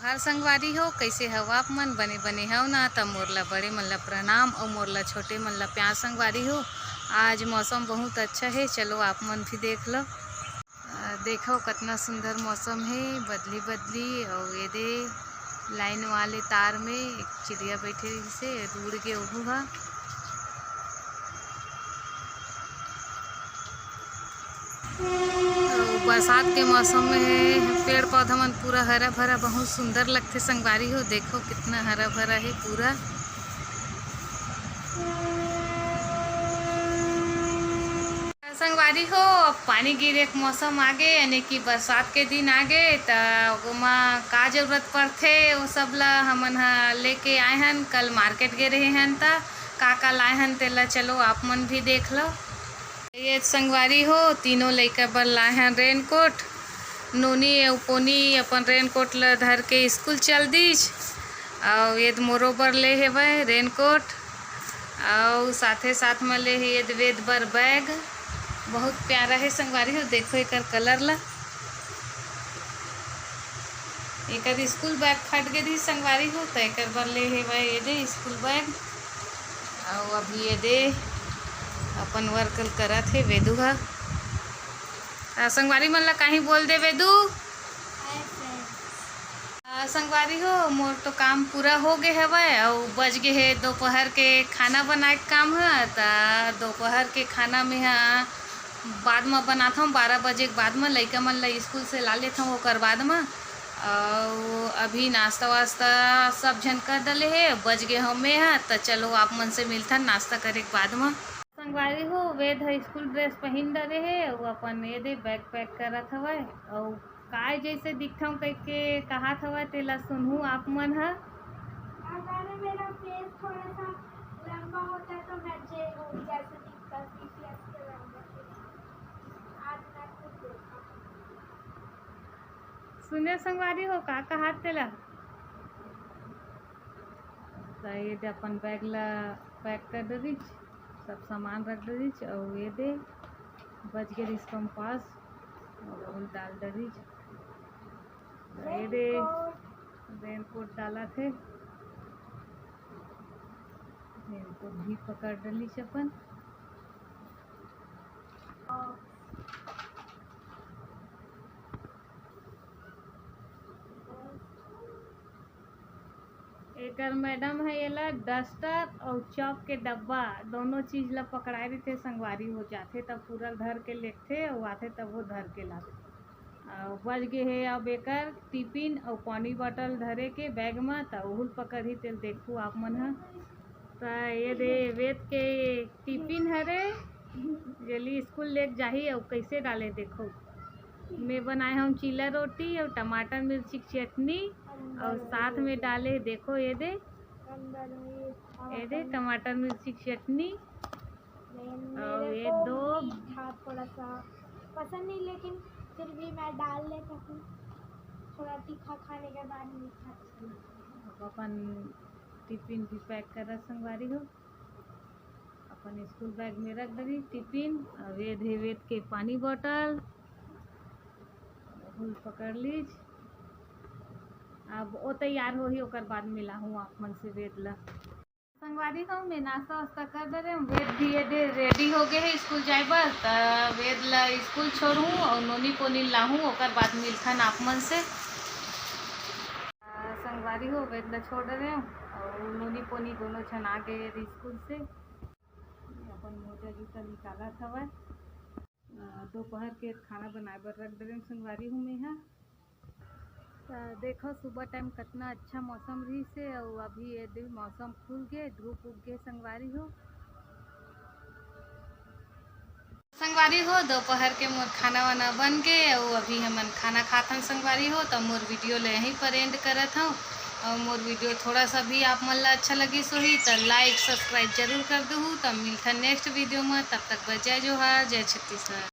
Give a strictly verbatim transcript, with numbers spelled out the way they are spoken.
हर संगवारी हो, कइसे हव आप मन? बने बने हव ना? त मोर ला बड़े मन ला प्रणाम अउ मोर ला छोटे मन ला प्यार संगवारी हो। आज मौसम बहुत अच्छा हे, चलो आप मन भी देख लो। अ, देखो कतना सुंदर मौसम हे, बदली बदली, अउ एदे लाइन वाले तार में एक चिड़िया बैठे रहिसे, उड़ गे ओहू ह। अउ बरसात के मौसम में पेड़ पौधा मन पूरा हरा भरा, बहुत सुंदर लगथे संगवारी हो। देखो कितना हरा भरा हे पूरा। संगवारी हो, अब पानी गिरे के मौसम आगे, यानी कि बरसात के दिन आगे, त ओमा का जरूरत पड़थे, वो सब ला हमन ह लेके आए हन। कल मार्केट गे रहे हन, त का का लाए हन, तेला चलो आप मन भी देख लो। ये संगवारी हो, तीनों लइका बर लाए हन रेनकोट। नोनी अउ पोनी अपन रेनकोट ला धर के स्कूल चल दीस। अउ ये मोरो बर ले हेवय रेनकोट, अउ साथे साथ में ले हे ये वेद बर बैग। बहुत प्यारा हे संगवारी हो, देखो एकर कलर ला। एकर स्कूल बैग फट गे रहिस संगवारी हो, त एकर बर ले हेवय ये दे स्कूल बैग। अउ अभी ये दे अपन वर्क करत हे वेदू ह। आ, संगवारी मन ला काहीं बोल दे वेदू। Hi friends. आ, संगवारी हो, मोर तो काम पूरा हो गे हवय, अउ बज गे हे दोपहर के खाना बनाए के काम ह। त दोपहर के खाना में ह बाद म बनाथंव, बारह बजे के बाद म लइका मन ला स्कूल से ला लेथंव, ओकर बाद म। अउ अभी नाश्ता वास्ता सब झन कर डले हे, बज गे हव में ह, त चलो आप मन से मिलथन नाश्ता करे के बाद म। संगवारी हो, वेद ह स्कूल ड्रेस पहिन डरे हे, अउ अपन ये दे बैग पैक करत हवय, अउ काय जैसे दिखथंव कहिके कहात हवय, तेला सुनहू आप मन ह। अगर मेरा फेस थोड़ा सा लंबा होता तो मैं जे हो जैसे दिखता, सीसीएस के लंबा फेस। आज मैं खुद देखा। सुने संगवारी हो, का कहात तेला? त ये दे अपन बैग ला पैक कर डरिच, सब सामान रख डरिच, अउ ये दे बज गे रिहिस कंपास, अउ ओला डाल डरिच। ये दे रेनकोट। रेनकोट डालत हे, रेनकोट भी पकड़ डलिच अपन। एकर मैडम ह एला डस्टर अउ चॉक के डब्बा, दोनों चीज ला पकड़ाए रहिथे संगवारी हो। जाथे तब पूरा धर के लेगथे अउ आथे तब वो धर के लाथे। अउ बज गे हे अब एकर टिफिन अउ पानी बॉटल धरे के बैग म, त ओहू ल पकड़ही तेल देखू आप मन ह। त ये दे वेद के टिफिन हरे, जेली स्कूल लेके जाही अउ कइसे डाले देखो। मैं बनाए हूँ चीला रोटी अउ टमाटर मिर्ची की चटनी अउ साथ में डाले देखो ये दे, ये दे टमाटर मिर्ची की चटनी। अउ ये दो मीठा थोड़ा सा पसंद नहीं, लेकिन फिर भी मैं डाल लेता हूँ। थोड़ा तीखा खाने के बाद मीठा अच्छा लगता है। अब अपन टिफिन भी पैक कर रहा संगवारी हो। अपन स्कूल बैग में रख डरी टिफिन। अब ये दे वेद के पानी बॉटल, फूल पकड़ लीज। अब वो तैयार होही, ओकर बाद मिलाहूँ आप मन से वेद ला। संगवारी हो, मैं नाश्ता वास्ता कर डरे हूँ। वेद भी ये दे रेडी हो गए है स्कूल जाए बर, त वेद ला स्कूल छोड़हूँ अउ नोनी पोनी लाहूँ, ओकर बाद मिलथन आप मन से। आ, संगवारी हो, वेद ला छोड़ डरे हूँ अउ नोनी पोनी दोनों झन आ गए रही स्कूल से। अपन मोजा जूता निकालत हवय। अ, दोपहर के खाना बनाए बर रख डरे हूँ संगवारी हूँ मैं हा। त देखो सुबह टाइम कितना अच्छा मौसम रहिस हे अउ अभी ये दे मौसम खुल गे, धूप उग गे संगवारी हो। संगवारी हो, दोपहर के मोर खाना वाना बन गे अउ अभी हमन खाना खाथन संगवारी हो। त मोर वीडियो ल यहीं पर एंड करत हूँ अउ मोर वीडियो थोड़ा सा भी आप मन ला अच्छा लगिस होही त लाइक सब्सक्राइब जरूर कर दूहू। त मिलथन नेक्स्ट वीडियो में, तब तक बर जय जोहार, जय छत्तीसगढ़।